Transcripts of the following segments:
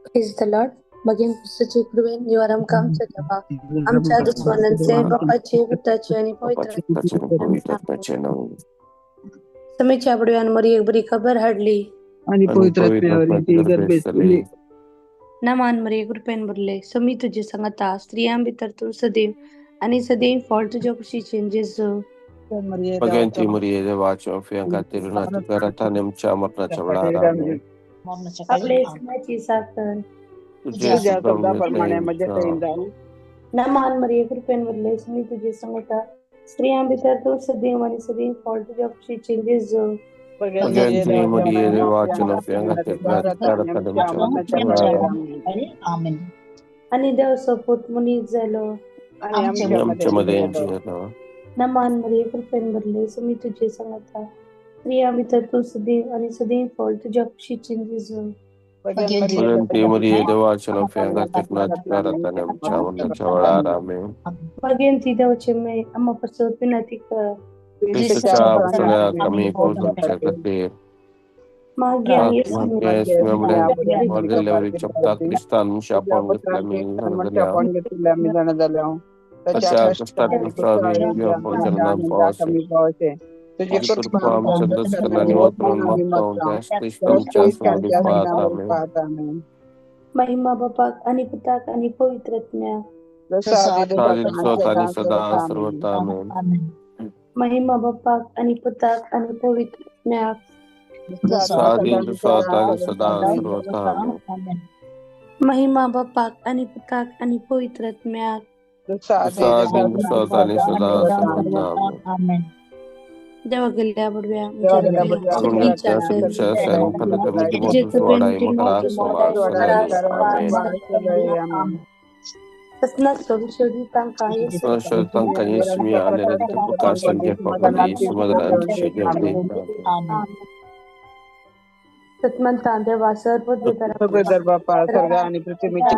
Praise the Lord. भगिनी क्रिस्ताचे कृपेन निवार आमकां आमच्या देवा आमच्या दुस्मानांचे बापाचे पुताचे आनी पवित्र पवित्र नांव समेच्या बडव्यान मरियेक बरी खबर हाडली. आणि पवित्र आत्म्यावर ती गर्भेस नमान मरिये कृपेन भरले, समी तुझे संगता, स्त्रियां भितर तूं सदैव आनी सदैव फळ तुज्या कुशीचें जेजू. भगवंती मरिये देवाच्या फियांका तिरुनाथ करता आमच्या मरणाच्या वेळार आमेन. आपले समाची साखर तुझे तुझ्या शब्दाप्रमाणे माझ्या जाऊ. नमान मरिये कृपेन भरले, समी तुझे संगता, स्त्रियां भितर तूं सदैव आनी सदैव फळ तुज्या कुशीचें जेजू. भगवंती मरिये देवाच्या फियांका तिरुनाथ करता आमच्या मरणाच्या वेळार आमेन. आनी देव सोपूत मनीस जालो आणि आमच्या मध्ये जियलो. नमान मरिये कृपेन भरले, समी तुझे संगता, स्त्रियां भितर तूं सदैव आनी सदैव फळ तुज्या कुशीचें जेजू. भगवंती मरिये देवाच्या फियांका तिरुनाथ करता आमच्या मरणाच्या वेळार आमेन. भगवंती देवाचे मे आम्हा पासत विनंती कर. क्रिस्ताच्या पुतळ्याक आमी पोरतुच्या खातीर मागीर मरलेल्या क्रिस्तान मनशापण घेतल्या मी जाणा जाल्या ताच्या कश्टात पावसे. तुझी तुझी कृपा आमच्या दस्कनांनी वापरून मागतो त्यास आमच्या समोर पाहत आमेन. महिमा बापाक आणि पुताक आणि पवित्र आत्म्याक. आदी आणि सदा सर्वथा आमेन. महिमा बापाक आणि पुताक आणि पवित्र आत्म्याक. आदी आणि सदा सर्वथा आमेन. महिमा बापाक आणि पुताक आणि पवित्र आत्म्याक. आदी आणि सदा सर्वथा आमेन. देवा गेल्या बडव्या सतमंता देवा सर्व बापा स्वर्ग आणि पृथ्वीचे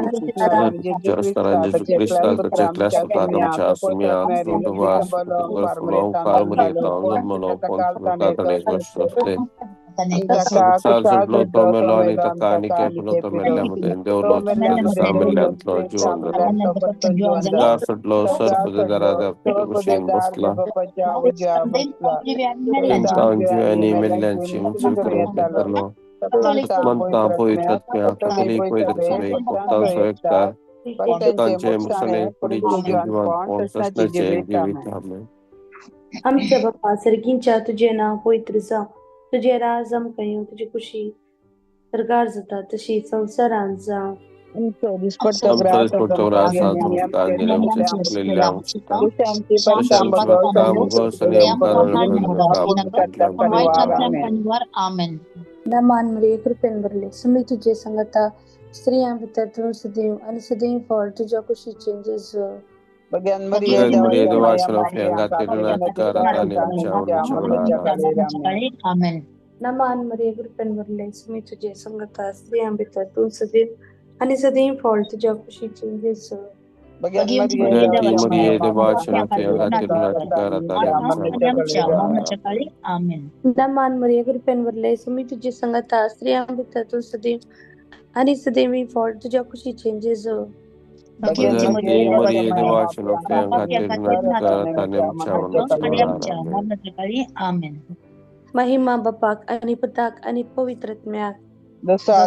आमच्या बापा सर्गींच्या तुझे नाव पवित्र जावं, तुझे राज आमकां येवं, तुजी खुशी सरकार जाता तशी संवसारांत जावं. नमान मरिये कृपेन भरले, सुमी तुझे संगता, स्त्रियां भितर तूं सदैव आनी सदैव फळ तुज्या कुशीचें जेजू. नमान मरिये कृपेन भरले, सुमी तुझे संगता, स्त्रियां भितर तूं सदैव आनी सदैव फळ तुज्या कुशीचें जेजू. नमान मरिये कृपेन भरले, सुमी तुझे संगता, स्त्रियां भितर तूं सदैव आनी सदैव फळ तुज्या कुशीचें जेजू. महिमा बापाक आणि पुताक आणि पवित्र आत्म्याक. सदा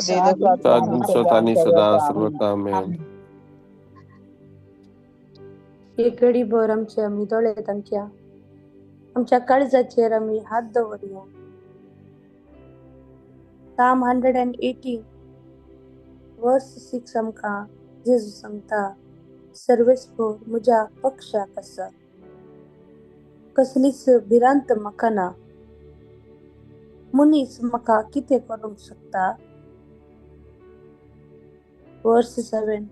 सर्वथा आमेन. एक घडी भर आमचे आमी दोळे तांकया, आमच्या काळजाचेर आमी हात दवरया. Psalm 118 verse 6 आमकां जेजू सांगता, सर्वेस्पर म्हज्या पक्षाक आसा, कसलीच भिरांत म्हाका ना. मनीस म्हाका कितें करूंक शकता? वर्स 7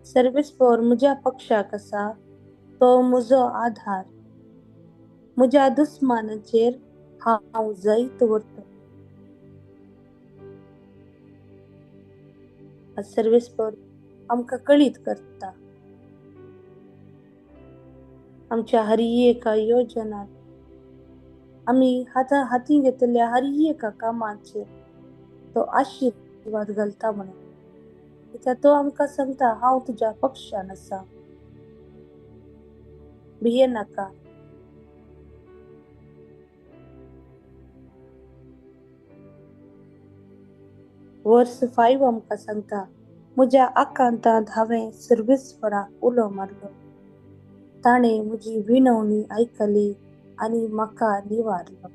सर्वेस्पर म्हज्या पक्षाक आसा, तो म्हजो आधार, म्हज्या दुस्मानाचेर हांव जैत व्हरता. सर्वेस्पर आमकां कळीत करता आमच्या हर एका योजनात, आमी हाता हाती घेतल्या हर एका कामाचेर तो आशिर्वाद घालता म्हणून. कित्याक तो आमकां सांगता हांव तुज्या पक्षान आसा, भिये नाका. वर्स 5 आमकां सांगता म्हज्या आकांतांत हांवें सर्वेस्पराक उलो मारलो, ताणें म्हजी विनवणी आयकली आनी म्हाका निवारलो.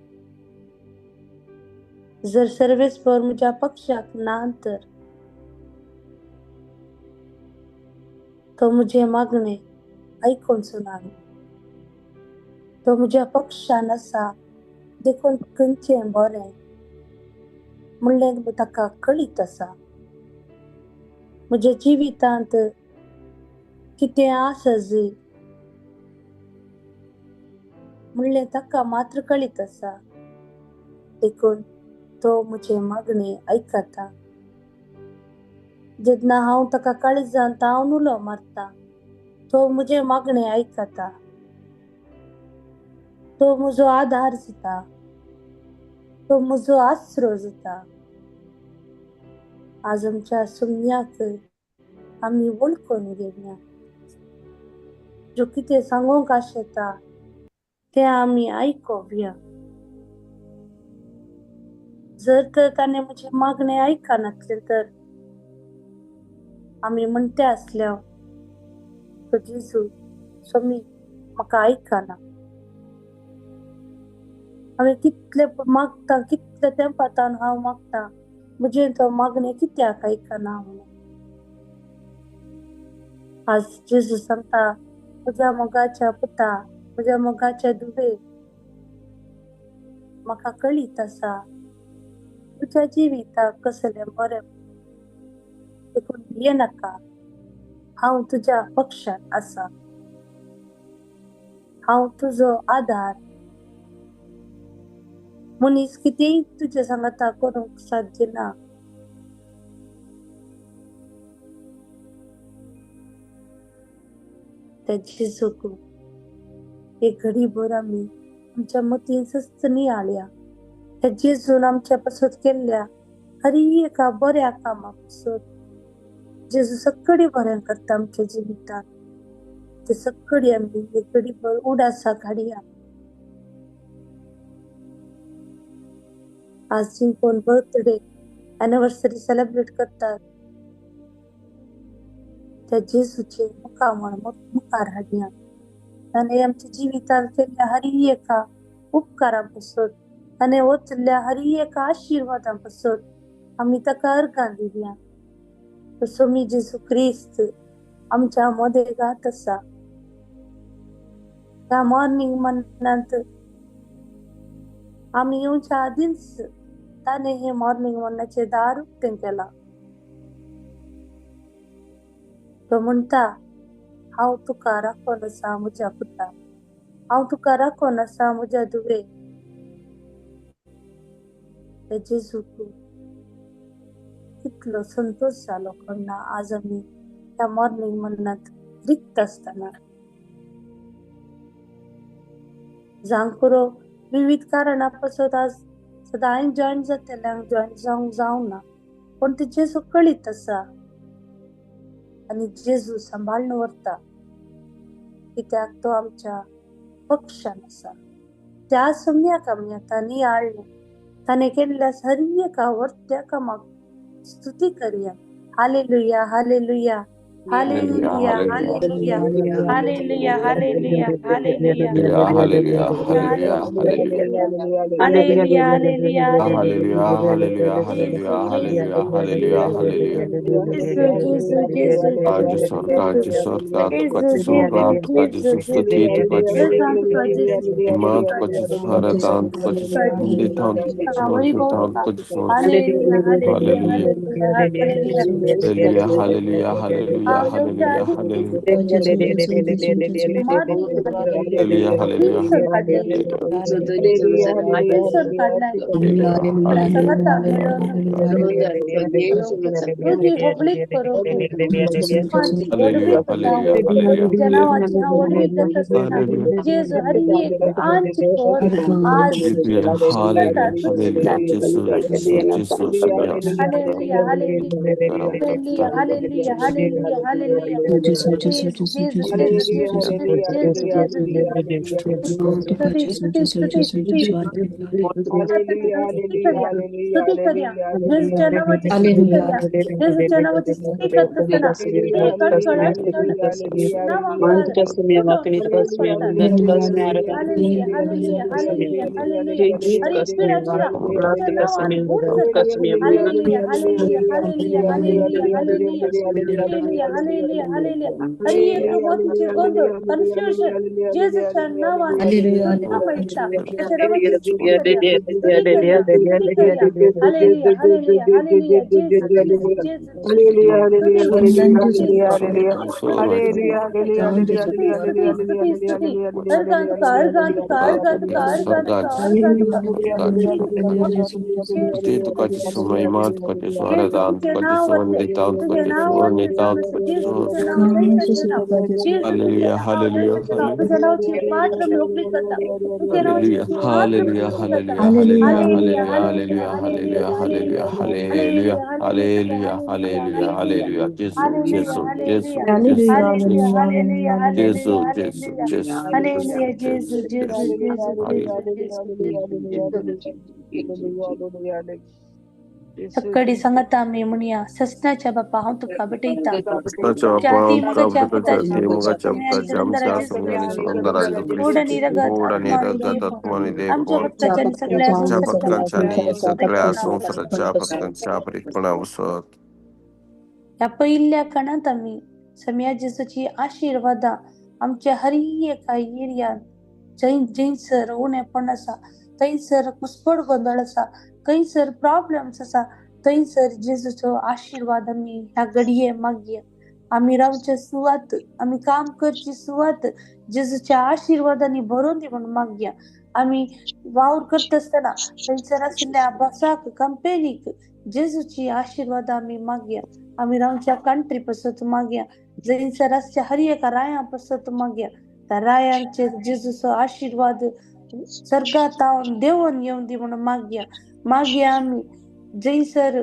जर सर्वेस्पर म्हज्या पक्षाक ना तर तो म्हजें मागणें आयकून सुनान, तो म्हज्या पक्षान आसा देखून खंयचें बरें म्हणलें ताका कळीत आसा. म्हज्या जिवितांत कितें आसा जी म्हणलें ताका मात्र कळीत आसा, देखून तो म्हजें मागणें आयकता. जेन्ना हांव ताका काळजांत हांव उलो मारता तो म्हजें मागणें आयकता, तो म्हजो आदार जाता, तो म्हजो आसरो जाता. आज आमच्या सुम्याक आमी वळखून घेवया, जो कितें सांगूंक आशेता तें आमी आयकोवया. जर तर ताणें म्हजें मागणें आयकनासलें तर आमी म्हणटे आसल्या तो जेजू स्वामी म्हाका आयकना. हांवें कितले मागता, कितले तेंपातान हांव मागता, म्हजें तो मागणें कित्याक आयकना म्हणून. आज जेजू सांगता म्हज्या मोगाच्या पुता, म्हज्या मोगाच्या धुवे, म्हाका कळीत आसा तुज्या जिविताक कसलें बरें, देखून भिये नाका, हांव तुज्या पक्षान आसा, हांव तुजो आदार. मनीस कितेंय तुज्या सांगाता करूंक साध्य ना. त्या जेजूक एक घडी भर आमी आमच्या मतीन सस्त नियाळया. त्या जेजून आमच्या पासत केल्ल्या हर एका बऱ्या कामा पासत जेजू सगळी बरें करता आमच्या जिवितांत, ते सगळी आमी एक घडी भर उडासाक हाडया. आज जी कोण बर्थडे एनिवर्सरी सेलिब्रेट करतात त्या जेजूचे मुखामळ मुखार हाडया. ताणें आमच्या जिवितांत केल्ल्या हर एका उपकारा पासत, ताणें वचल्ल्या हर एका आशिर्वादा पासत आमी ताका अर्गां दिवया. स्वामी जेजू क्रिस्त आमच्या मदें गात आसा. त्या मॉर्निंग मन्नांत आमी येवच्या आदींच ताणें हें मॉर्निंग मन्नाचें दार उक्तें केलां. तो म्हणटा हांव तुका राखून आसा म्हज्या पुता, हांव तुका राखून आसा म्हज्या धुवे. त्या जेजूक कितलो संतोश जालो कोणा आज आमी त्या मॉर्निंग मन्नांत रिक्त आसतना. जावंक पुरो विविध कारणां पासत आज सदांय जॉयन जातल्यांक जॉयन जावंक जावना, पूण ते जेजू कळीत आसा आनी जेजू सांबाळून व्हरता, कित्याक तो आमच्या पक्षान आसा. त्या सम्याक आमी आतां नियाळ्ळें, ताणें केल्ल्या हर एका वर्त्या कामाक स्तुती करया. Hallelujah, hallelujah, hallelujah, hallelujah, hallelujah, hallelujah, hallelujah, hallelujah, hallelujah, hallelujah, hallelujah, hallelujah, hallelujah, hallelujah, hallelujah, hallelujah, hallelujah. Gesù, Gesù, Gesù, Hallelujah, hallelujah, hallelujah, Hallelujah, hallelujah, hallelujah. Hallelujah, hallelujah, hallelujah, hallelujah, hallelujah. Hallelujah, hallelujah, Jesus, Jesus, Jesus, hallelujah, hallelujah, hallelujah, hallelujah, hallelujah. Jesus, Jesus, Jesus, Jesus, Jesus. स्तुति, स्तुति, स्तुति, स्तुति. स्तुती करूया, स्तुती करूया. जेजूच्या नावाची स्तुती करूया. जेजूच्या नावाची स्तुती करत असताना ते कडकड अडचण नावांकार hallelujah, hallelujah, hallelujah, hallelujah. हर एक पीडा तुझ्या नावान दूर जाता. Hallelujah, hallelujah, hallelujah, hallelujah, hallelujah, hallelujah, hallelujah, hallelujah. हर एक मोतीचे गोंधळ, कन्फ्युजन जेजूच्या नावान सुटका मेळटा. त्याच्या नावाची स्तुती करूया, स्तुती करूया, स्तुती करूया. Hallelujah, hallelujah, hallelujah. Jesus, Jesus, Jesus. स्तुती, स्तुती, स्तुती, स्तुती, स्तुती, स्तुती. हर गांतुका, हर गांतुका, हर गांतुका, हर गांतुका, हर गांतुका. तुझे नाव वरते, तुझे नाव वरते जेजू, तुझे नाव जैताचें नाव, जेजू तुझे Hallelujah, नाव hallelujah, जैताचें नाव. तुझ्या नावाची मात्र मी होगळीक करता. तुझ्या नावाची hallelujah, मात्र मी hallelujah, स्तुती करता. hallelujah, hallelujah, hallelujah, hallelujah, hallelujah, hallelujah, hallelujah, hallelujah, hallelujah, hallelujah, hallelujah, hallelujah, hallelujah. Jesus, hallelujah, Jesus, Jesus, hallelujah, Jesus, hallelujah, Jesus, hallelujah, Jesus, hallelujah, Jesus, hallelujah, Jesus, hallelujah. Jesus, जेजू, जेजू, Jesus. जेजू, Hallelujah. जेजू, जेजू, जेजू, जेजू. तक्कडी सांगता आमी म्हणया, ससनाच्या बापा हांव तुका भेटयता. कृष्णाच्या तुमच्या बापा मोगाच्या आमकां पुताच्या मोगाच्या आनी पुताच्या आमच्या जेजू सोमयानी क्रिस्त सुरंदरा जेजू गोड क्रिस्ताची आणि रगत गोड आणि आत्मा आणि रगत देव आत्मा आणि देव आमच्या कोण भक्ताच्या आणि सगळ्या आमच्या संसाराच्या पथकांच्या आणि सगळ्या परीपणा संसाराच्या पथकांच्या परीपणावसत. ह्या पयल्या कणांत आमी सम्या जेजूची आशिर्वादां आमच्या हर एका एरियान जंय जंयसर उणेपण आसा थंयसर कुस्पट गोंदळ आसा, खंयसर प्रॉब्लम्स आसा, थंयसर जेजूचो आशिर्वाद आमी ह्या घडये मागया. आमी रावचे सुवात, आमी काम करची सुवात जेजूच्या आशिर्वादांनी भरून दी म्हणून मागया. आमी वावर करता आसतना थंयसर आशिल्ल्या बसाक, कंपेनीक जेजूची आशिर्वाद आमी मागया. आमी रावच्या कंट्री पासत मागया, जंयसर आसच्या हर एका राया पासत मागया. त्या रायांचेर जेजूचो आशिर्वाद सर्गात देवून येवन दी म्हणून मागया. मागया आमी जंयसर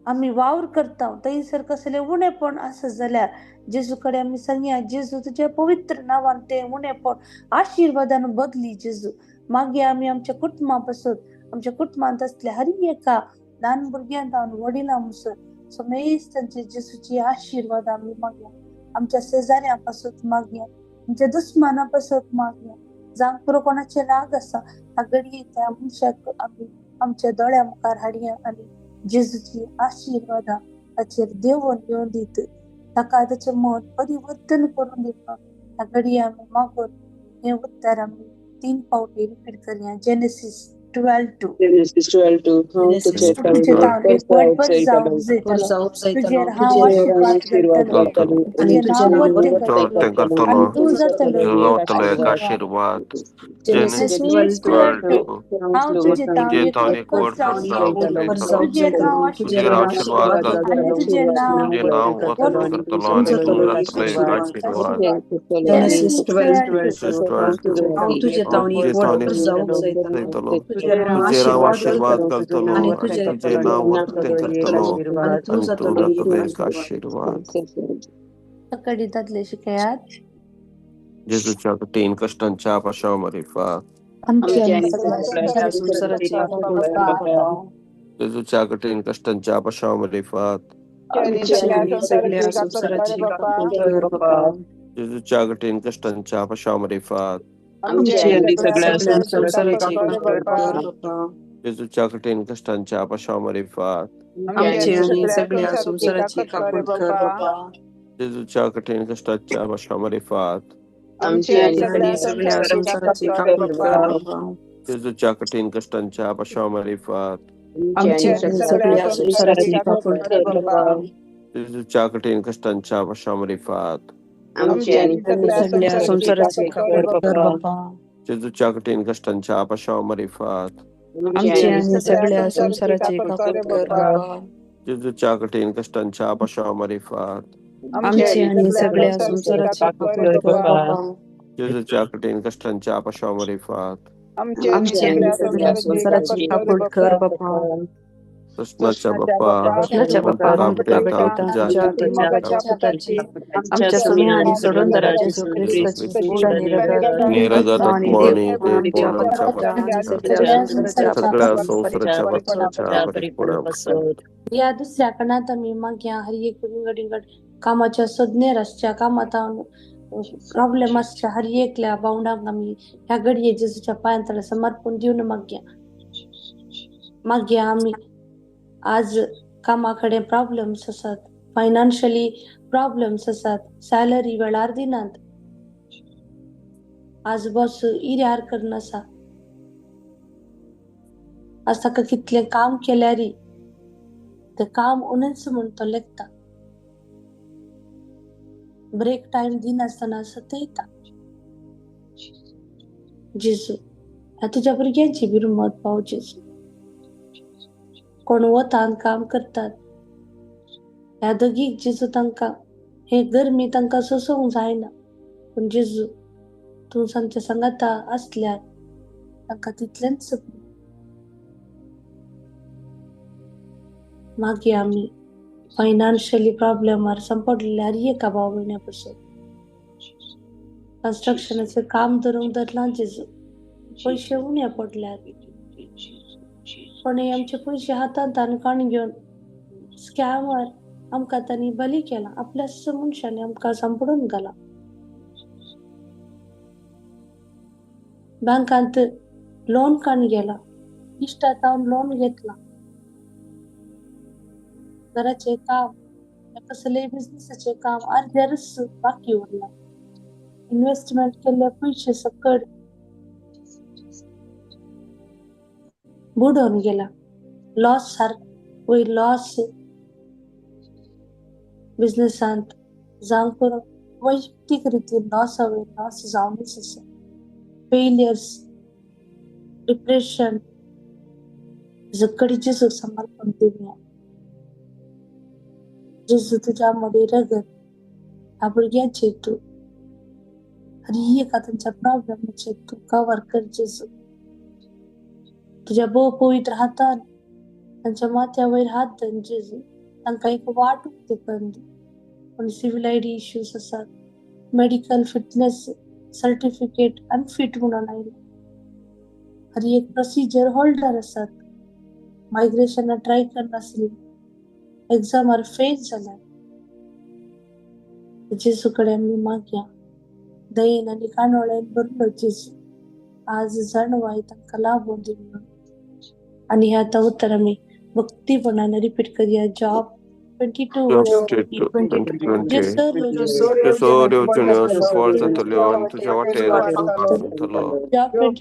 आमी वावर करता थंयसर कसले उणेपण आसत जाल्यार जेजू कडेन आमी सांगया, जेजू तुज्या पवित्र नांवान तें उणेपण आशिर्वादान बदली जेजू. मागीर आमी आमच्या कुटुंबा पासून, आमच्या कुटुंबांत आसल्या हर एका ल्हान भुरग्यां जावन वडिलां मुसर समेस्तांचे जेजूची आशिर्वाद आमी मागया. आमच्या शेजाऱ्यां पासून मागया, आमच्या दुस्माना पासून मागया. जावं पुरो कोणाचे राग आसा ह्या घडये त्या मनशाक आमी आमच्या दोळ्या मुखार हाडया आनी जेजूची आशिर्वादां ताचेर देवून येवन दीत, ताका ताचें मन परिवर्तन करून दिवपाक ह्या घडये आमी मागून हें उत्तर आमी 3 फावटी रिपीट करया. जेनेसीस 12:2. Genesis 12:2. हांव तुजे तुजे तावन एक वटभर जावंक जयतलो, तुजेर हांव आशिर्वाद घालतलो, घालतलो, तुजें नांव व्हडलें चोडतें करतलो आनी करतलो, तूं जातलो तुजो एक जातलो एक आशिर्वाद. आशिर्वाद. Genesis Genesis 12:2. 12:2. हांव तुजे तुजे तावन एक तावन एक वटभर वटभर जावंक जावंक जयतलो, जयतलो, तुजेर हांव तुजेर आशिर्वाद आशिर्वाद घालतलो घालतलो, आनी तुजें नांव तुजें नांव व्हडलें करतलो आनी तूं जातलो एक आशिर्वाद. आशिर्वाद. जेनेसीस 12:2. जेनेसीस 12:2. हांव तुजे तावन एक जयतलो, तुजेर हांव आशिर्वाद घालतलो आनी तुजें नांव व्हडलें करतलो आनी तूं जातलो एक आशिर्वाद. तकडी दादले शिकयात. जेजूच्या कठीण कश्टांच्या पाशाव मारिफात. आमच्या आनी सगळ्या संसाराची जेजूच्या कठीण कश्टांच्या पाशाव मारिफात. जेजूच्या कठीण कश्टांच्या पाशाव मारिफात. जेजूच्या कठीण कश्टांच्या पाशाव मारिफात. जेजूच्या कठीण कश्टांच्या पाशाव मारिफात. जेजूच्या कठीण कश्टांच्या पाशाव मारिफात. जेजूच्या कठीण कश्टांच्या पाशां आमची आनी आनी सगळ्या सगळ्या संवसाराची संवसाराची काकूट काकूट कर कर बाप्पा. बाप्पा. जेजूच्या कठीण कश्टांच्या पाशां आमची आमची आनी आनी सगळ्या सगळ्या संवसाराची संवसाराची काकूट काकूट कर कर बाप्पा. बाप्पा. जेजूच्या कठीण कश्टांच्या पाशां आमची आमची आनी आनी सगळ्या सगळ्या संवसाराची संवसाराची काकूट काकूट कर कर बाप्पा. बाप्पा. जेजूच्या कठीण कश्टांच्या पाशां आमची आमची आनी आनी सगळ्या सगळ्या संवसाराची संवसाराची काकूट काकूट कर कर बाप्पा. बाप्पा. कृष्णाच्या बाप्पा कृष्णाच्या हांव बाप्पा, तुका हांव तुका भेटयतां भेटयतां तुज्या तुज्या हातीन तुज्या मोगाच्या पुताची, आमच्या आमच्या स्वामी स्वामी आनी आनी सोडणदारा सोडणदारा जेजू जेजू क्रिस्ताची क्रिस्ताची गोड गोड आनी आनी रगत, रगत, निरगत आत्मा आनी आत्मो आनी देवपण आमच्या देवपण आमच्या पुता आनी पुताच्या सगळ्या सगळ्या संवसाराच्या सगळ्या पापांची संवसाराच्या परिपूर्ण पापांच्या परिपूर्ण पासत. ह्या दुसऱ्या कणांत आमी मागया हर एक विंगड विंगड कामाच्या सोदनेर आसच्या कामांत प्रॉब्लेम आसच्या हर एकल्या भावंडांक आमी ह्या घडये जेजूच्या पांयां तळा समर्पण दिवन मागया. मागया आमी आज कामा कडेन प्रॉब्लेम्स आसात, फायनान्शियली प्रॉब्लेम्स आसात, सॅलरी वेळार दिनात, आज बॉस इऱ्यार करून आसा, आज ताका कितलें काम केल्यारी तें काम उणेंच म्हूण तो लेखता, ब्रेक टायम दिनासतना सतयता. जेजू, ह्या तुज्या भुरग्यांची बिरमत पाव जेजू. कोण वतान काम करतात ह्या दगीक जेजू तांकां हे गरमी तांकां सोंसूंक जायना, पूण जेजू तूं तांच्या सांगाता आसल्यार तांकां तितलेंच. मागीर आमी फायनान्शियली प्रॉब्लेमार सांपडलेल्या हर एका भाव भयण्या पसून कन्स्ट्रक्शनाचें काम धरूंक धरलां जेजू, पयशे उणे पडल्यात, पण हे आमचे पयशे हातांत आनी काण घेवन स्कॅमर आमकां तांणी बली केला, आपल्याच मनशांनी आमकां सांपडून घाला. बँकांत लोन काण गेला, इश्टा तावन लोन घेतला, घराचें काम कसलेय बिजनेसाचें काम अर्द्यारच बाकी उरलां, इन्व्हेस्टमेंट केल्ले पयशे सकट बुडोवन गेला, लॉस सारको वयर लॉस बिजनेसांत जावं करून वैयक्तीक रितीन लॉसा वयर लॉस जावनूच आसा, फेलियर्स, डिप्रेशन जकडी जेजूक समर्पण दिवया. जेजू तुज्या मदीं रगत ह्या भुरग्यांचेर तूं हर एका तांच्या प्रॉब्लेमाचेर तूं कवर कर जेजू. तुज्या भोव पवित्र हातान तांच्या माथ्या वयर हात धर जेजू, तांकां एक वाट उक्ती करून दी. पूण सिवील I D issues आसात, मेडिकल फिटनेस सर्टिफिकेट अनफीट म्हणून आयला, हर एक प्रोसिजर होल्डर आसात, मायग्रेशना ट्राय करनासली, एग्जामार फेल जाल्यात, जेजू कडेन आमी मागया दयेन आनी कानोळ्यान भरलो जेजू आज जाणवाय तांकां लाभून दी म्हणून. आनी ह्या आतां उतर आमी भक्तीपणान रिपीट करया. जॉब 22 2020 जेसर येवजण्यो सुफळ जातल्यो आनी तुज्या वाटेर उजवाड फुलतलो. जॉब 22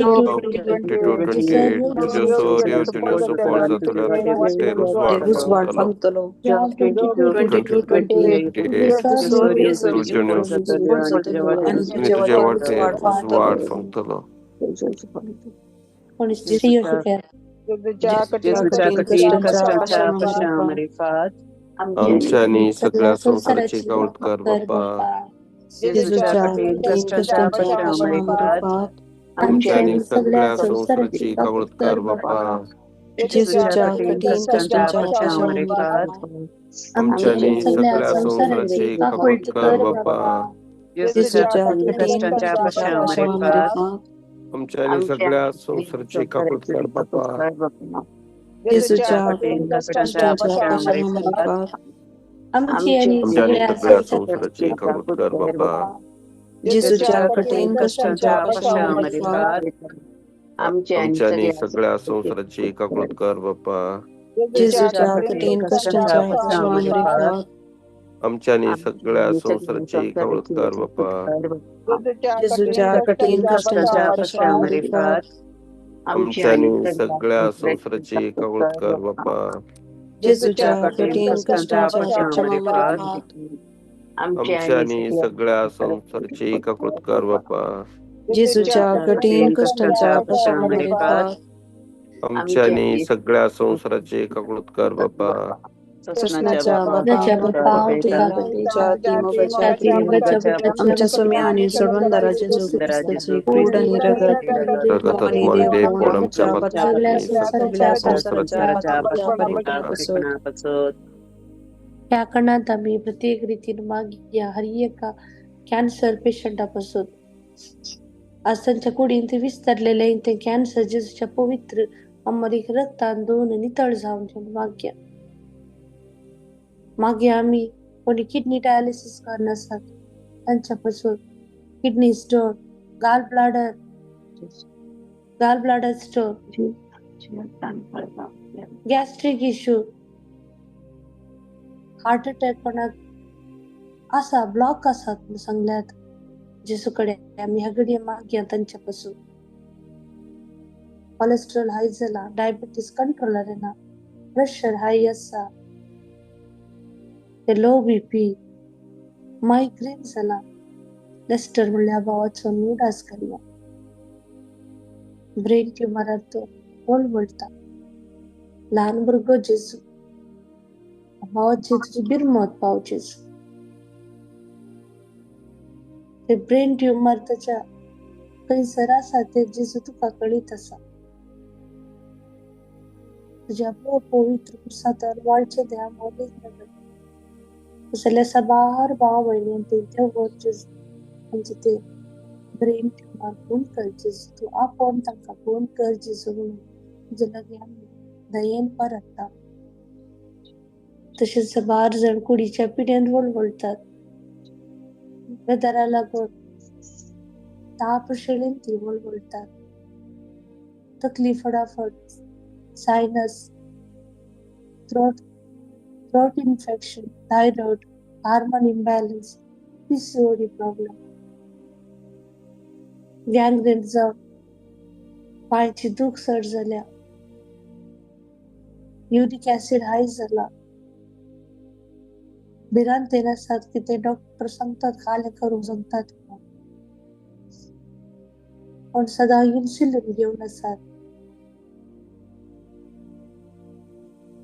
22:28 तुज्यो सर येवजण्यो सुफळ जातल्यो आनी तुज्या वाटेर उजवाड उजवाड फुलतलो. फांकतलो. जॉब 22 22:28 28 तुज्यो सर येवजण्यो येवजण्यो सुफळ जातल्यो आनी आनी तुज्या तुज्या वाटेर वाटेर उजवाड फांकतलो. उजवाड फुलतलो. कोणी स्त्री शिकया. जेजूच्या जेजूच्या कठीण कठीण कश्टांच्या कश्टांच्या पाशां पाशां मारिफात मारिफात, आमच्या आनी सगळ्या सगळ्या संवसाराची संवसाराची काकूट कर कर बाप्पा. बाप्पा. जेजूच्या जेजूच्या कठीण कठीण कश्टांच्या कश्टांच्या पाशां पाशां मारिफात, मारिफात, आमच्या आमच्या आनी आनी सगळ्या सगळ्या संवसाराची संवसाराची काकूट काकूट कर कर बाप्पा. बाप्पा. जेजूच्या जेजूच्या कठीण कठीण कश्टांच्या कश्टांच्या पाशां पाशां मारिफात, मारिफात, आमच्या आमच्या आनी आनी सगळ्या सगळ्या संवसाराची संवसाराची काकूट काकूट कर कर बाप्पा. बाप्पा. जेजूच्या जेजूच्या कठीण कठीण कश्टांच्या कश्टांच्या पाशां पाशां मारिफात, मारिफात, आमच्या आनी सगळ्या संवसाराची काकूट कर बाप्पा. जेजूच्या कठीण कठीण कश्टांच्या कश्टांच्या पाशां पाशां मारिफात, मारिफात, आमची आनी आमच्या आनी सगळ्या सगळ्या संवसाराची संवसाराची काकूट कर बाप्पा. जेजूच्या कठीण कश्टांच्या कश्टांच्या पाशां पाशां मारिफात, मारिफात, आमच्या आनी सगळ्या संवसाराची काकूट कर बाप्पा. जेजूच्या कठीण कठीण कश्टांच्या कश्टांच्या पाशां पाशां मारिफात, मारिफात, आमच्या आनी सगळ्या संवसाराची काकूट कर बाप्पा. जेजूच्या कठीण कश्टांच्या कश्टांच्या पाशां पाशां मारिफात, मारिफात, आमच्या आनी सगळ्या संवसाराची काकूट कर बाप्पा. जेजूच्या कठीण कश्टांच्या पश्चामारीफात आमचे आनी सगळ्या संवसाराची काकूत कर बापा. जेजूच्या कठीण कश्टांच्या पश्चामारीफात आमच्या आनी सगळ्या संवसाराची काकूत कर बापा. कृष्णाच्या बापा आमच्या स्वामी आणि सोडवणदारा जेजू ख्रिस्ताची कूड आणि रगत रगत आणि आणि देवपण देवपण आमच्या आमच्या सगळ्या संसाराच्या पापांपासून ह्या कणांत आमी प्रत्येक रितीन मागया हर एका कॅन्सर पेशंटा पासून आज तांच्या कुडीन ते विस्तारलेले ते कॅन्सर जेजूच्या पवित्र अमरीक रक्तान धुवन नितळ जावन मागया. मागीर आमी कोणी किडनी डायलिसीस करनासात तांच्या पासून kidney stone, gall bladder, gall bladder stone, gastric issue, heart attack कोणाक आसा, ब्लॉक आसात म्हूण सांगल्यात जेजू कडेन आमी ह्या घडये मागया तांच्या पासून. कोलेस्ट्रॉल हाय जाला, डायबिटीज कंट्रोलार येना, प्रेशर हाय आसा, ते लो बीपी, मायग्रेन जाला. लेस्टर म्हणल्यार भावाचो नुडास करया. ब्रेन ट्युमरार तो वळवळटा. ल्हान भुरगो जेजू, भावाची तुजी बिरमत पाव जेजू. ते ब्रेन ट्युमर ताच्या खंयसर आसा ते जेजू तुका कळीत आसा. तुज्या पवित्र पुरसांत वाळचें द्या मोलीक नगर जाल्यार साबार भाव भयणी ते जेजू तांचे ते ब्रेन ट्युमर गुण कर जेजू, तूं आपोवन तांकां गुण कर जेजू म्हणून तुजे लागीं आमी दयेन परतता. तशेंच साबार जाण कुडीच्या पिड्यान वळवळटात, वेदरा लागून ताप शेळेन ती वळवळटात, तकली फटाफट, sinus, throat infection, thyroid, hormone imbalance, PCOD problem, gangrene जावन पांयची दूख चड जाल्या, युरीक ऍसिड हाय जाला, भिरांतेन आसात की ते डॉक्टर सांगतात कालें करूंक सांगतात, पूण सदां इन्सुलीन घेवन आसात,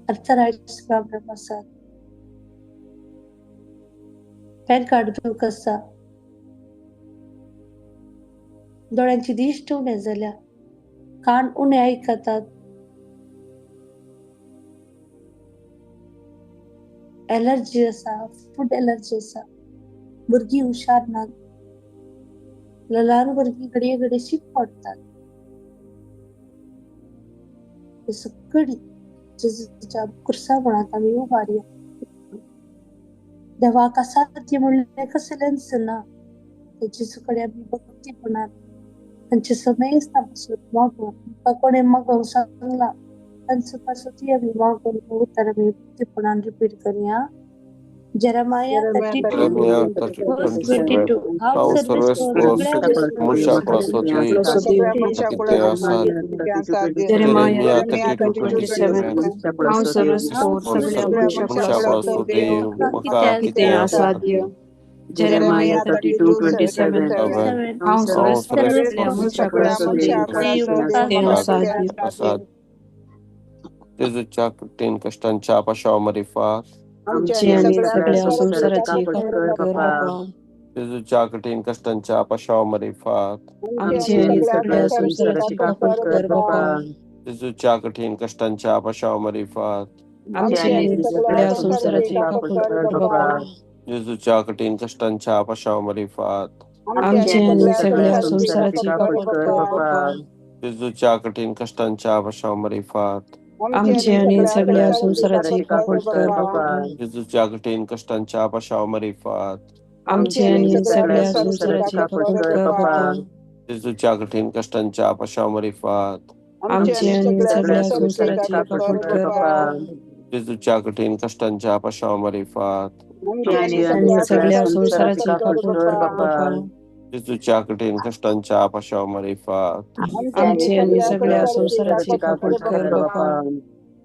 आर्थरायटीस प्रॉब्लम आसात, पॅन कार्ड दूख आसा, दोळ्यांची दिश्ट उणें जाल्या, कान उणें आयकतात, एलर्जी आसा, फूड एलर्जी आसा, भुरगीं हुशार नात, ल्हान भुरगीं घडये घडये शीक पडटात. हे सगळी जेजूच्या खुर्सा मुळांत आमी उबारया. देवाक असाध्य म्हणलें कसलेंच ना, ते जेजू कडेन आमी भक्तीपणान तांचे समेस्तां पासून मागून, आमकां कोणें मागोवंक सांगलां तांचे पासून ती आमी मागून उतर आमी भक्तीपणान रिपीट करया. Jeremiah 32 verse 22. हांव सर्वेस्पर सगळ्या Jeremiah 32:27. हांव सर्वेस्पर सगळ्या मनशाक कितें असाध्य. Jeremiah 32:27. हांव सर्वेस्पर सगळ्या मनशाक कितें असाध्य. जेजूच्या कठीण कश्टांच्या पश्चामारीफात आमची आणि सगळ्या संसाराची काकूट कर बापा. जेजूच्या कठीण कश्टांच्या पश्चामारीफात आमची आणि सगळ्या संसाराची काकूट कर बापा. जेजूच्या कठीण कश्टांच्या पश्चामारीफात आमची आणि सगळ्या संसाराची काकूट कर बापा. जेजूच्या कठीण कश्टांच्या पश्चामारीफात आमची आणि सगळ्या संसाराची काकूट कर बापा. जेजूच्या कठीण कश्टांच्या पश्चामारीफात आमची आणि सगळ्या संसाराची काकूट कर बापा. जेजूच्या कठीण कश्टांच्या पश्चामारीफात आमची आणि सगळ्या संसाराची काकूट कर बापा. जेजूच्या कठीण कश्टांच्या पश्चामारीफात आमची आणि सगळ्या संसाराची काकूट कर बापा. जेजूच्या कठीण कश्टांच्या पश्चामारीफात आमची आणि सगळ्या संसाराची काकूट कर बापा. जेजूच्या कठीण कश्टांच्या पश्चामारीफात आमची आणि सगळ्या संसाराची काकूट कर बापा.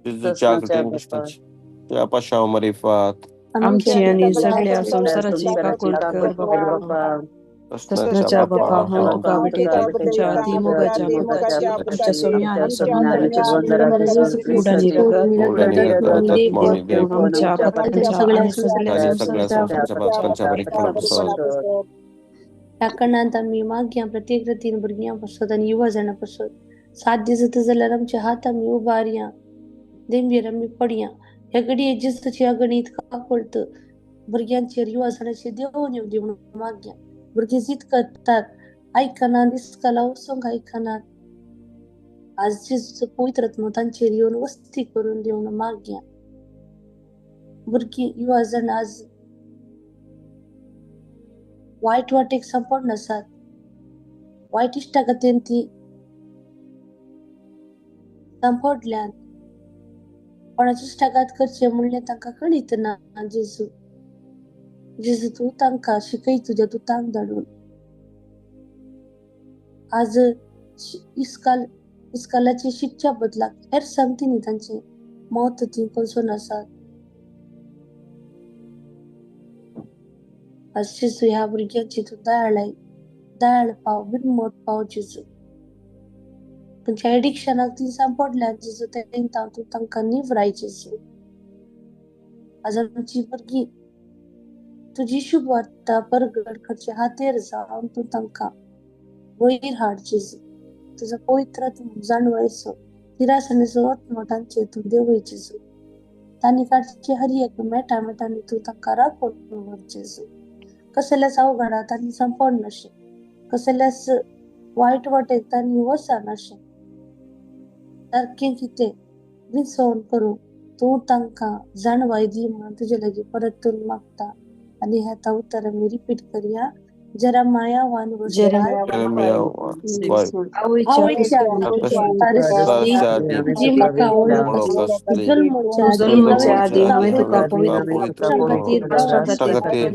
जेजूच्या कठीण कश्टांच्या तुज्या पाशांव मारिफात आमची आनी सगळ्या संवसाराची काकूट कर बापा. तसनाच्या बापा, हांव तुका भेटयता तुज्या अती मोगाच्या भक्ताची, आमच्या सोम्या आनी सोडणाराची कूड आनी रगत, देव आमच्या पातकांच्या आनी सगळ्या आनी सगळ्या संवसाराच्या पातकांच्या बरेपणा पासत. ह्या कारणांत आमी मागया प्रत्येक रितीन भुरग्यां पासत आनी युवा जाणां पासत साध्य जाता जाल्यार आमचे हात आमी उबारया, देंबेर आमी पडया. ह्या घडये जेजूची अगणीत काकूळट भुरग्यांचेर युवा जाणांचेर देंवोन येवं दी म्हणून मागया. भुरगीं जीत करतात, आयकनात, इस्कला वचूंक आयकनात. आज जेजूचो पवित्र आत्मो तांचेर येवन वस्ती करून दी म्हणून मागया. भुरगीं युवा जाण आज वायट वाटेक सांपडून आसात, वायट इश्टागतीन ती सांपडल्यात. कोणाची इश्टागत करचें म्हणलें तांकां कळीत ना. जेजू, जेजू तूं तांकां शिकय तुज्या दुतांक धाडून. आज इस्कालाची शिकच्या बदलाक हेर संगतींनी तांचें मत ती कोसून आसात. आज जेजू ह्या भुरग्यांची तूं दयाळ दयाळ पाव, बिनमोट पाव जेजू. तांच्या एडिक्शनाक ती सांपडल्यात जेजू, तें तूं तांकां निवराय जेजू. आज आमची भुरगीं तुजी शुभवार्ता परगट करचे हातेर जावन तूं तांकां वयर हाड जेजू. तुजो पवित्र जाणवयचो तिरासणेचो आत्मो तांचेर तूं देंवय जेजू. तांणी काडचे हर एक मेटा मेटांनी तूं तांकां राखून व्हर जेजू. कसल्याच अवघडा तांणी सांपडनाशें, कसल्याच वायट वाटेक तांणी वचनाशें. सारकें कितें विसवण करूं तूं तांकां जाणवाय दी म्हणून तुजे लागीं परतून मागता. आनी ह्या आतां उतर आमी रिपीट करया. Jeremiah 1 verse Jeremiah 1:5. आवयच्या जी म्हाका वळख आसली, जल्माच्या आदीं हांवें तुका पवित्र खातीर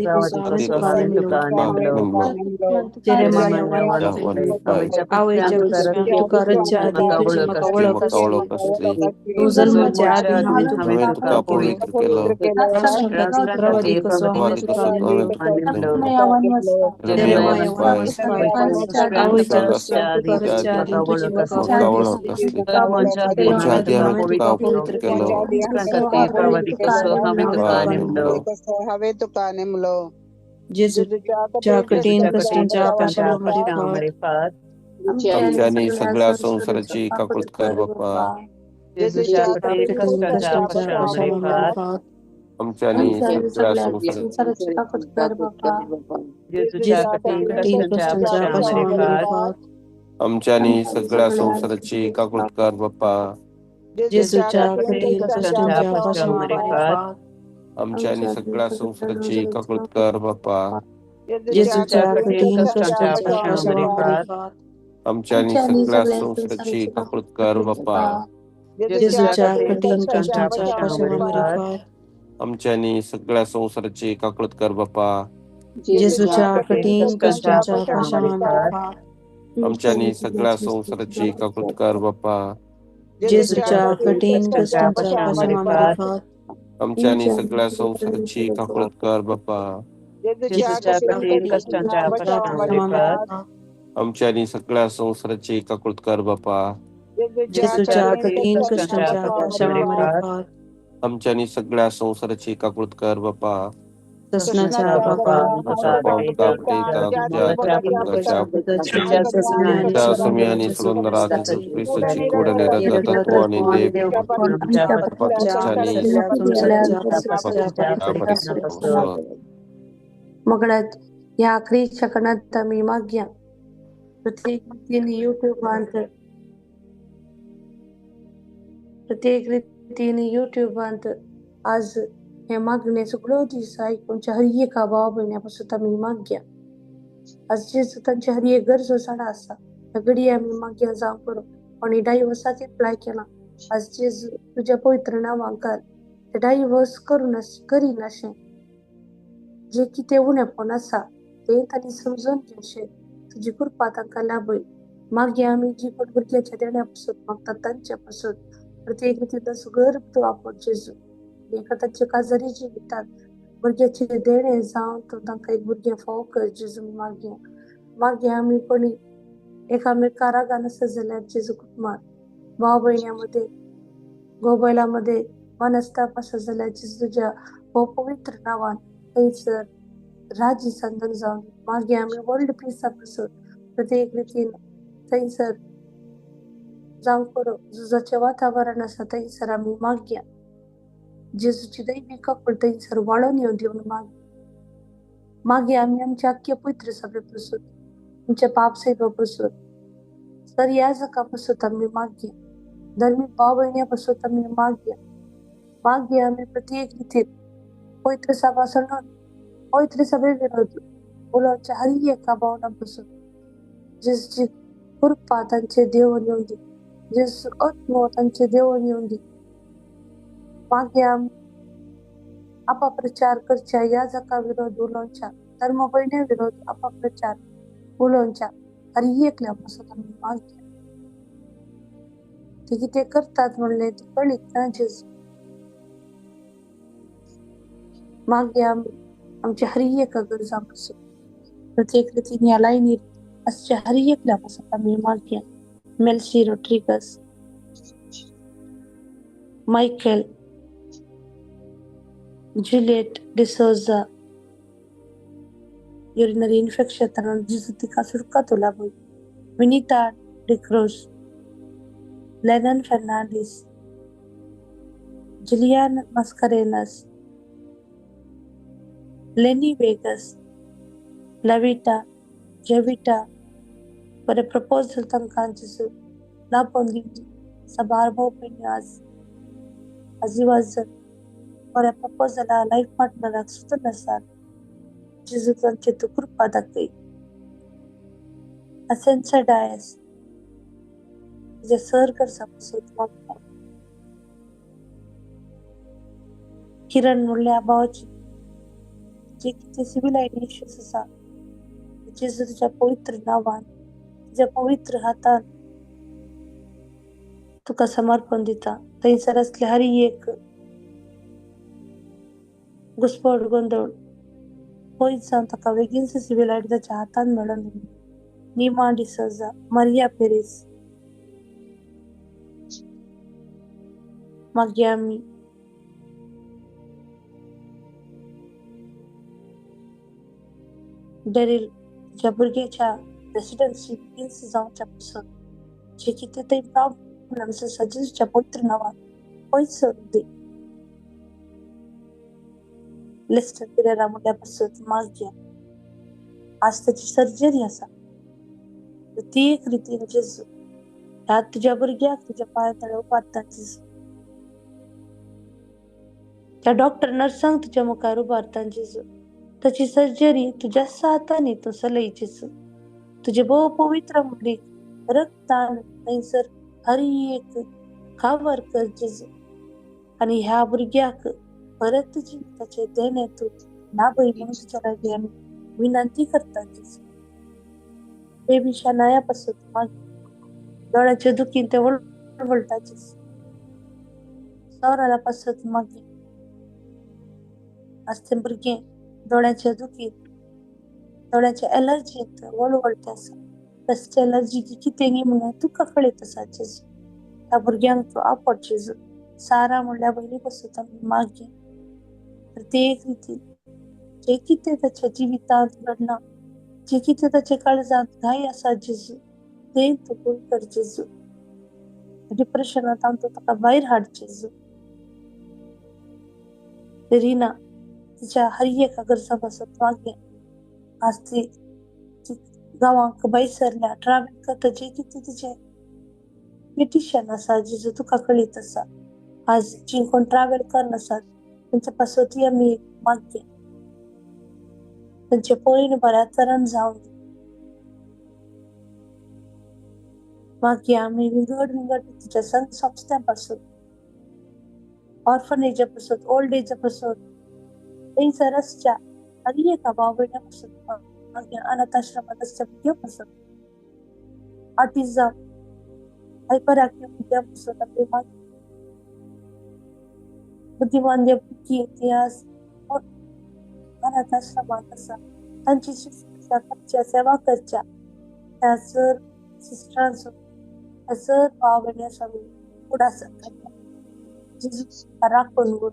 जेरेमाया 1:5. आवयच्या कुसव्यांत तुका रचच्या आदीं तुजी म्हाका वळख आसली. तूं जल्माच्या आदीं हांवें तुका पवित्र केलो. राष्ट्रा खातीर प्रवादी कसो हांवें तुका नेमलो. Jeremiah 1 verse 5. Jeremiah 1:5. आवयच्या कुसव्यांत तुका रचच्या आदीं तुजी म्हाका वळख आसली. मोच्या आदीं हांवें तुका पवित्र केलो. हांवें तुका नेमलो. जेजूच्या कठीण कश्टांच्या पाशांव मारिफात आमच्या सगळ्या संवसाराची काकूट कर बापा. जेजूच्या कठीण कश्टांच्या पाशांव मारिफात आमच्या सगळ्या संवसाराची काकूट कर बापा. जेजूच्या कठीण कश्टांच्या पाशांव मारिफात आमच्या सगळ्या संवसाराची काकूट कर बापा. जेजूच्या कठीण कश्टांच्या पाशांव मारिफात आमच्या सगळ्या संवसाराची काकूट कर बापा. जेजूच्या कठीण कश्टांच्या पाशांव मारिफात आमच्या सगळ्या संवसाराची काकूट कर बापा. जेजूच्या कठीण कश्टांच्या पाशांव मारिफात आमच्या सगळ्या संवसाराची काकूट कर बापा. जेजूच्या कठीण कश्टांच्या पाशांव मारिफात आमच्या सगळ्या संवसाराची काकूट कर बापा. जेजूच्या कठीण कश्टांच्या पाशांव मारिफात आमच्या सगळ्या संवसाराची काकूट कर बापा. जेजूच्या कठीण कश्टांच्या पाशांव मारिफात आमच्या सगळ्या संवसाराची काकूट कर बापा. जेजूच्या कठीण कश्टांच्या पाशांव मारिफात आमच्या सगळ्या संवसाराची काकूट कर बापा. ससनाच्या बापा, आणि ख्रिस्ताची कोड आणि तत्व आणि देव मगळ्यात ह्या आखरीच्या कणात आमी मागया. प्रत्येक रितीन युट्यूबांत, प्रत्येक रितीन युट्यूबांत आज हे मागणे सगळ्यो दीस आयकुच्या हर एका भाव भयण्या पासून आमी मागया. आज जेजू तांची हर एक गरजो झाडां आसा ह्या घडये आमी मागया जावं करूं कोणी डायवोर्साक एप्लाय केला, आज जेजू तुज्या पवित्र नांवांक ते डायवोर्स करूं करिनाशें, जे कितें उणेपण आसा तें तांणी समजून घेवचें. तुजी कृपा तांकां लाभय. मागया आमी जी कोण भुरग्याच्या देण्या पासून मागतात तांच्या पासून प्रत्येक रितीन तांचो गर्भ तूं वापर जेजू. एका तांचे काजारी जिवितात भुरग्याचे देणें जावन तूं तांकां एक भुरगें फोव कर जेजू. मागया मागीर आमी कोणी एकामेका रागान आसा जाल्यार जेजू कुटुंबात भाव भयण्यां मदें घोव बायलां मदें मनस्ताप आसा जाल्यार जेजू तुज्या हो पवित्र नांवान थंयसर राजी संदन जावन. मागीर आमी वर्ल्ड पिसा पासून प्रत्येक रितीन थंयसर जावं करूं झुजाचें वातावरण आसा थंयसर आमी मागया जेजूची दैवी कपळ थंयसर वाळोवन येवन दिवन मागया. मागीर आमी आमच्या आख्खे पवित्र सभे पासून आमच्या पाप सेवा पासून सर ह्या जगा पासून आमी मागया. धर्मीक भाव भयण्यां पासून आमी मागया. मागया आमी प्रत्येक रितीन पवित्र सभा सोडून पवित्र सभे विरोध उलोवच्या हर एका भावना पासून जेजूची कृपा तांचे देवून येवन दी, जेजू आत्मो तांचे देवून येवन दी. मागीर आमी अपप्रचार करच्या ह्या जगा विरोध उलोवच्या धर्म भयण्या विरोध अपप्रचार उलोवच्या हर एकल्या पासून आमी मागया. ते कितें करतात म्हणलें ते कळीत ना जेजू. मागीर आमी आमच्या हर एका गरजां पासून प्रत्येक रितीन ह्या लायनीर आसच्या हर एकल्या पासून आमी मागया. Melcy Rodrigues, Michael, Juliet D'Souza, urinary infection जेजू तिका सुटका लाभूं. Vinita D'Cruz, Lennon Fernandes, Julian Mascarenhas, Lenny Vegas, Lavita, Jevita, बरें प्रपोजल तांकां जेजू लाभून दिवची. साबार भाव भयणी आज आजिवाजन बऱ्या प्रपोजला लायफ पार्टनराक सुद्दां आसात जेजू तांचे तूं कृपा दाखय. असेन्सा डायस तुज्या सर गरजां पासून मागता. किरण म्हणल्या भावाची जे कितें सिवील आयडी इश्यूज आसा जेजू तुज्या पवित्र नांवान तुज्या पवित्र हातान तुका समर्पण दिता. थंयसर आसले हर एक घुस्पट गोंदळ पयस जावन ताका बेगीनच सिवील आयडी ताच्या हातान मेळोवन दिली. Nima D'Souza, Maria Paris. मागीर आमी डेरील तुज्या भुरग्याच्या रेसिडन्सी बेगीनच जावच्या पासून जे कितें थंय प्रॉब्लम्स आसा जेजूच्या पवित्र नांवान पयस सोडून दी. लेस्टर पिरेरा म्हणल्या पासून मागया. आज ताची सर्जरी आसा प्रत्येक रितीन जेजू ह्या तुज्या भुरग्याक तुज्या पांया तळे उबारता जेजू. त्या डॉक्टर नर्सांक तुज्या मुखार उबारता जेजू. ताची सर्जरी तुज्या हातांनी तूं चलय जेजू. तुजे भोव पवित्र मुलीक रक्तान थंयसर हर एक कावर कर जेजू. आनी ह्या भुरग्याक परत जिविताचें देणें तूं लाभय म्हणून तुज्या लागीं आमी विनंती करता जेजू. बेबी शनाया पासून मागीर दोळ्याच्या दुखीन ते वळवळटा जेजू. सौराला पासून मागीर आज तें भुरगें दोळ्याच्या दुखीन दोळ्याच्या एलर्जींत वळवळटा आसा. कसली एलर्जी कितें गी म्हणून तुका कळीत आसा जेजू. ह्या भुरग्यांक तूं आपट जेजू. सारा म्हणल्या भयणी पासून आमी मागीर प्रत्येक रितीन जे कितें ताच्या जिवितांत घडना जे कितें ताच्या काळजांत घाय आसा जेजू तें तूं पयस कर जेजू. डिप्रेशनांत तूं ताका भायर हाड जेजू. रिना तिच्या हर एका गरजां पासून मागीर आज ती गांवांक भायर सरल्या ट्रॅव्हल करता जे कितें तिचें पिटिशन आसा जेजू तुका कळीत आसा. आज जी कोण ट्रॅव्हल करनासात तांचे पासून आमी एक मागया. तांचे पयण बऱ्या तरान जावन मागीर आमी विंगड विंगड तिच्या संघ संस्थ्यां पासून ऑर्फनेजा पासून ओल्ड एजा पासून थंयसर आसच्या हर एका भाव भयण्यां पासून मागीर अनाथ आश्रमांत आसच्या भुरग्यां पासून ऑटिझम हायपर एक्टिव्ह भुरग्यां पासून आमी मागीर बुद्धिमान जे भुरगीं इतिहास अनाथ आश्रमांत आसा तांची शुश्रूषा करच्या, सेवा करच्या त्या सर सिस्टरांचो त्या सर भाव भयणी आसा फुडार जेजू राखून उर.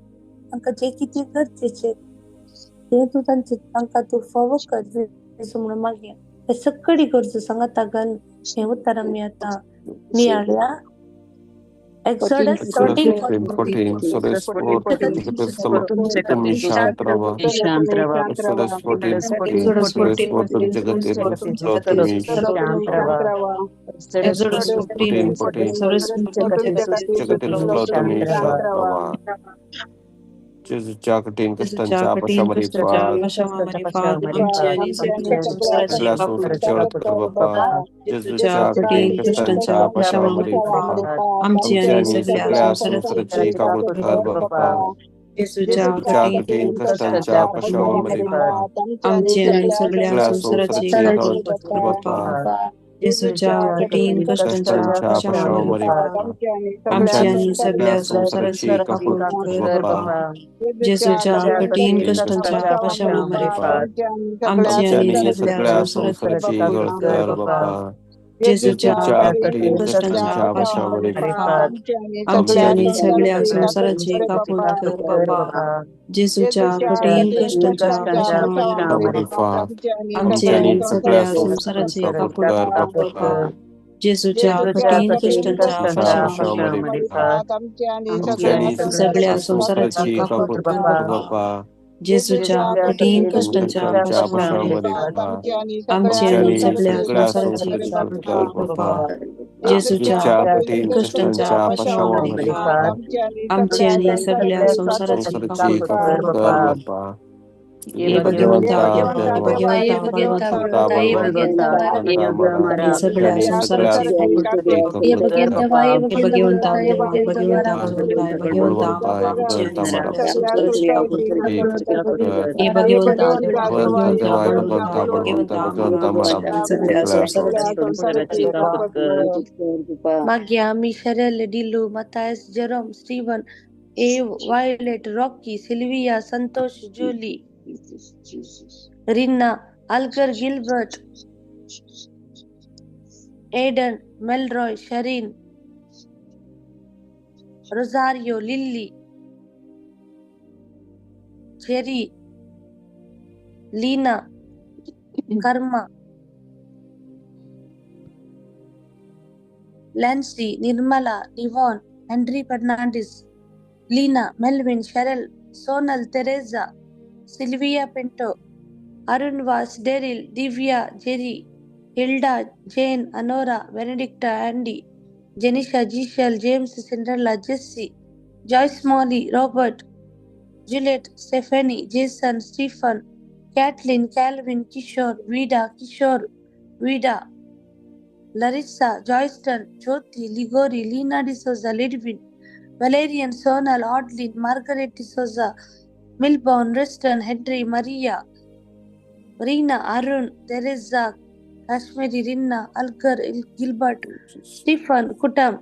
तांकां जें कितें गरजेचें तें तूं तांचे तांकां तूं फावो कर जेजू म्हणून मागया. हे सगळी गरजो सांगाता घाल हें उतर आमी आतां नियाळया. Exodus 14:14. तुम्ही शांत राहा. Exodus 14:14 तुमच्या गतीत तुम्ही Exodus 14:14 जगतील तुम्ही शांत राहा. जेजूच्या कठीण कष्टांच्या पाशामारीफात सगळ्या संसाराची ओळख कर बाप्पा. जेजूच्या कठीण कष्टांच्या पाशामारीफात आमची आणि सगळ्या संसाराची काकूळ कर बाप्पा. जेजूच्या कठीण कष्टांच्या पाशामारीफात आमची आणि सगळ्या संसाराची संसाराची काकूळ कर बाप्पा. जेजूच्या कठीण कष्टांच्या पाशामारीफात आमची आणि सगळ्या संसाराची काकूळ कर बाप्पा. जेजूच्या कठीण कष्टांच्या पाशामारीफात आमची आणि सगळ्या संसाराची काकूळ कर बाप्पा. जेजूच्या कठीण कष्टांच्या कष्टांच्या पाशामारीफात आमची आणि सगळ्या संसाराची काकूळ कर बाप्पा. जेजूच्या कठीण कष्टांच्या पाशामारीफात आमची आणि सगळ्या संसाराची काकूळ कर कर बाप्पा. बाप्पा. जेजूच्या कठीण कष्टांच्या पाशामारीफात आमची आणि सगळ्या संसाराची काकूळ काकूळ कर कर बाप्पा. बाप्पा. जेजूच्या कठीण कष्टांच्या पाशामारीफात आमची आणि सगळ्या सगळ्या संसाराची संसाराची काकूळ कर कर बाप्पा. बाप्पा. जेजूच्या जेजूच्या कठीण कठीण कष्टांच्या कष्टांच्या पाशामारीफात पाशामारीफात आमची आणि सगळ्या संसाराची संसाराची काकूळ काकूळ कर कर बाप्पा. बाप्पा. हे भगवंता भगवंता देवा, हे देवा भगवंता संता बळवंता बळवंता मारा आणि सगळ्या आणि सगळ्या संसाराची काकूळ संसाराची कर काकूळ बाप्पा. कर बाप्पा. हे भगवंता देवा, भगवंता बळवंता, भगवंता बळवंता आमची भगवंता आणि मारा सगळ्या संसाराची काकूळ कर एक कर. हे भगवंता देवा, भगवंता भगवंता देवा बळवंता, भगवंता बळवंता भगवंता भगवंता मारा आणि सगळ्या सगळ्या संसाराची मागीर आमी Cheryl, Dilu, Matthias, Jerome, Steven, Eve, Violet, Rocky, Sylvia, Santosh, Julie, Rina, Algar, Gilbert, Aiden, Melroy, Shereen, Rosario, Lily, Cherry, Lena, Karma, Lancy, Nirmala, Devon, Henry Fernandez, Lena, Melvin, Cheryl, Sonal, Teresa, Sylvia Pinto, Arun Vas, Daryl, Divya, Jerry, Hilda, Jane, Anora, Benedicta, Andy, Janisha, Giselle, James, Cinderella, Jesse, Joyce Molly, Robert, Juliet, Stephanie, Jason, Stephen, Kathleen, Calvin, Kishore, Vida, Kishore, Vida, Larissa, Joyston, Jyoti, Ligori, Lina D'Souza, Lidwin, Valerian, Sonal, Audlin, Margaret D'Souza, Milbourne, Reston, Henry, Maria, Reena, Arun, Teresa, Kashmiri, Rinna, Algar, Gilbert, Stephen, Kutam,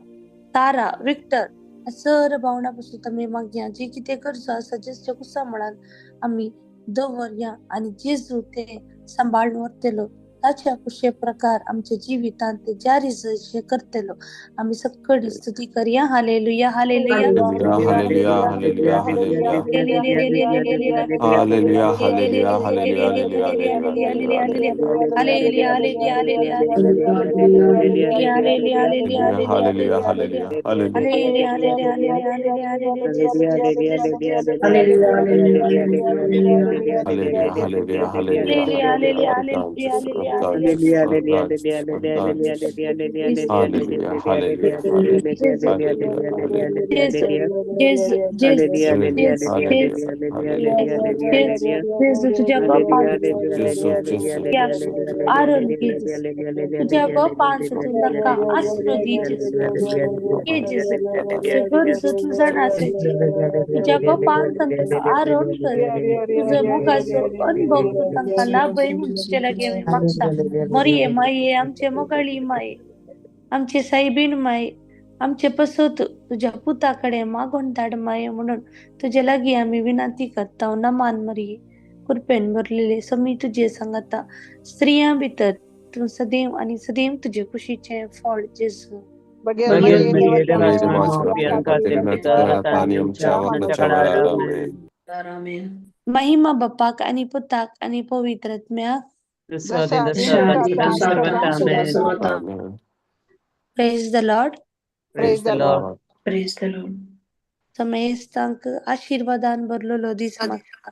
Tara, Victor. Sir भावना पासून आमी मागया जे कितें गरजो आसा जेजूच्या कुसा म्हणान आमी दवरया आनी जेजू ते सांबाळून व्हरतलो ताच्या कुशे प्रकार आमच्या जिवितांत ते जारी जशे करतलो. आमी सगळी स्तुती करया. Hallelujah, hallelujah. Hallelujah, hallelujah, hallelujah, hallelujah, hallelujah, hallelujah, hallelujah, hallelujah, hallelujah, hallelujah, hallelujah, hallelujah, hallelujah, hallelujah, hallelujah, तुझ्या आरोग्य तुझ्या गोपांस तांकां आसरो दी जेजू. गरजो तूं जाणा आसाची. तुज्या गोपान तांकां आरोग्य कर. तुजो मोगाचो अनुभव तूं तांकां लाभय म्हूण तुजे लागीं आमी मागता. मोरये माये, आमचे मोगाळी माये, आमचे सायबीण माये, आमचे पसत तुज्या पुता कडेन मागोन धाड माये म्हणून तुजे लागीं आमी विनंती करता. नमान मरिये, कृपेन भरलेले, समी तुजे सांगाता, स्त्रियां भितर तूं सदैव आनी सदैव तुजे कुशीचें फळ जेजू. महिमा बापाक आनी पुताक आनी पवित्र आत्म्याक. Praise the Lord. Praise the Lord. Praise the Lord. समेस्तांक आशीर्वादान भरलेलो दीस मागता.